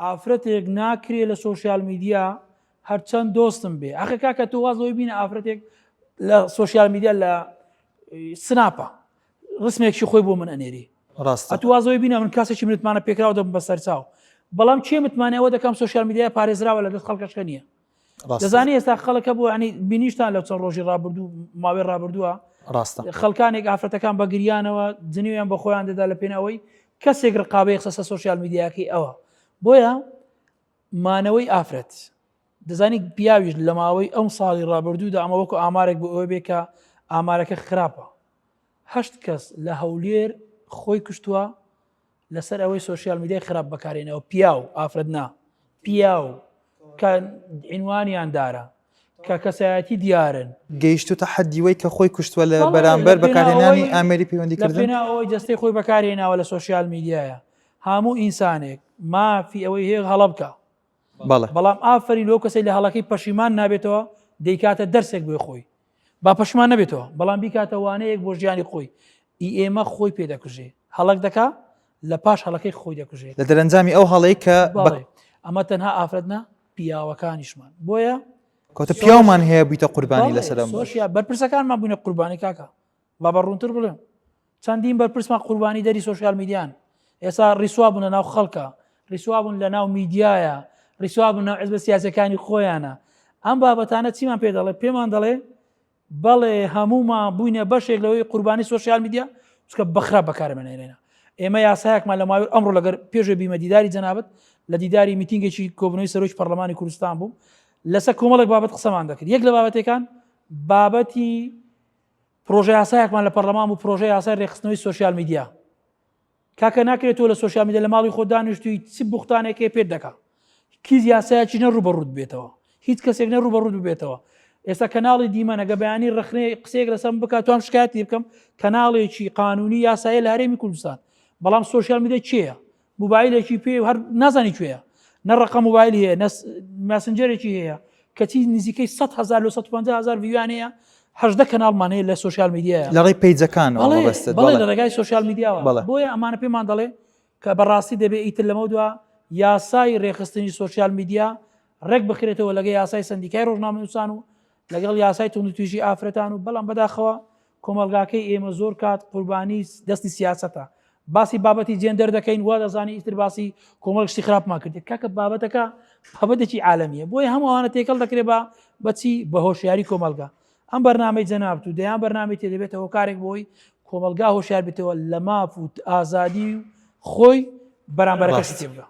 ئافرەتێک ناکرێ لە سۆشیال میدیا هەرچەند دۆستم بێ ئەخە کاکە تۆ واز لەوەی بینە ئافرەتێک لە سۆشیال میدیا لە سناپە ڕسمێکی خۆی بۆ من ئەنێری ڕاستە ئەتو واز لەوەی بینە من کاسێکی متمانە پێکراو دەبم بە سەرچاو بەڵام کێ متمانە ئەوە دەکەم سۆشیال میدیا پارێزراوە لە دەست خەڵکەشکە نییە دەزانی ئێستا خەڵکە بۆ ینی بینیشتان لە چەند ڕۆژی ڕابردوو ماوەی ڕابردووە ڕاستە خەڵکانێک ئافرەتەکان بە گریانەوە جنیویان بە خۆیان دەدا لە پێناوەی کەسێک ڕقابەی خسە سۆشیال میدیاکەی ئەوە بۆیە مانەوەی ئافرەت دەزانی پیاویش لە ماوەی ئەم ساڵی ڕابردوودا ئەمە وەکو ئامارێک بۆ ئەوە بێ کە ئامارەکە خراپە هەشت کەس لە هەولێر خۆی کوشتووە لەسەر ئەوەی سۆشیال میدیای خراپ بەکارێنەوە پیاو ئافرەت نا پیاو کە عینوانیان دارە کە کەسایەتی دیارن. گەیشتوتە حەدی وەی کە خۆی کوشتوە لە بەرامبەر بەکارهێنانی ئامێری پەیوەندی کردن. لە پێناو ئەوەی جەستەی خۆی بەکارهێناوە لە سۆشیال میدیایە. هەموو ئینسانێک مافی ئەوەی هەیە هەڵە بکا. بەڵێ. بەڵام ئافەرین لەو کەسەی لە هەڵەکەی پەشیمان نابێتەوە دەیکاتە دەرسێک بۆ خۆی. با پەشیمان نەبێتەوە بەڵام بیکاتە وانەیەک بۆ ژیانی خۆی. ئی ئێمە خۆی پێ دەکوژێ. هەڵەک دەکا لە پاش هەڵەکەی خۆی دەکوژێ. لە دەرەنجامی ئەو هەڵەی کە بە. بەڵێ. ئەمە تەنها ئافرەت نا پیاوەکانیشمان بۆیە کەواتە پیاومان هەیە بوویتە قوربانی لەسەر ئەم سۆشیا بەرپرسەکانمان بووینە قوربانی کاکە با بە ڕوونتر بڵێم چەندین بەرپرسمان قوربانی دەری سۆشیال میدیان ئێستا ڕیسوا بوون لە ناو خەڵکە ڕیسوا بوون لە ناو میدیایە ڕیسوا بوون ناو حزبە سیاسەکانی خۆیانە ئەم بابەتانە چیمان پێ دەڵێ پێمان دەڵێ بەڵێ هەموومان بووینە بەشێک لەوەی قوربانی سۆشیال میدیا چونکە بەخراپ بەکارمانێنێنە ئێمە یاسایەکمان لە ماوەی ئەمڕۆ لەگەر پێشێ بیمە دیداری جەنابەت لە دیداری میتینگێکی کۆبنەوەی سەرۆکی پەرلەمانی کوردستان بوو لەسەر کۆمەڵێک بابەت قسەمان دەکرد یەک لە بابەتەکان بابەتی پرۆژە یاسایەکمان لە پەرلەمان و پرۆژە یاسای ڕێکخستنەوەی سۆشیال میدیا کاکە ناکرێت تۆ لە سۆشیال میدیا لە ماڵی خۆت دانیشتووی چ بوختانێک هەیە پێت دەکا کیس یاسایەکی نە ڕووبەڕووت بێتەوە هیچ کەسێک نە ڕووبەڕووت ببێتەوە ئێستا کەناڵی دیمەنەگە بەیانی ڕخنەی قسەیەک لەسەر بکات توام شکایەتی بکەم کەناڵێکی قانونی یاسایە لە هەرێمی کوردستان بەڵام سۆشیال میدیا کێیە موبایلێکی پێ هەر نازانی کوێیە نە ڕقە موبایل هەیە نە ماسنجەرێکی هەیە کەچی نزیکەی 100 هزار لە 150 هزار view یان هەیە 18 کەناڵمان هەیە لە سۆشیال میدیایە لە ڕێی پەیجەکانەوە بەڵێ مەبەستت بەڵێ بەڵێ لە ڕێگای سۆشیال میدیاوە بەڵێ. بۆیە ئەمانە پێمان دەڵێ کە بەڕاستی دەبێ ئیتر لەمە دوا یاسای ڕێکخستنی سۆشیال میدیا ڕێک بخرێتەوە لەگە یاسای سەندیکای ڕۆژنامەنووسان و لەگەڵ یاسای توندوتیژی ئافرەتان و بەڵام بەداخەوە کۆمەڵگاکەی ئێمە زۆر کات قوربانی دەستی سیاسەتە باسی بابەتی جێندەر دەکەین وا دەزانی ئیتر باسی کۆمەڵ شتی خراپمان کرد کاکە بابەتەکە بابەتێکی عالەمیە بۆیە هەموو ئەوانە تێکەڵ دەکرێت بە بەچی بە هۆشیاری کۆمەڵگا ئەم بەرنامەی جەنابت و دەیان بەرنامەی تێ دەبێتە هۆکارێک بۆی کۆمەڵگا هۆشیار بێتەوە لە ماف و ئازادی و خۆی بەرامبەرەکەشی تێبگا.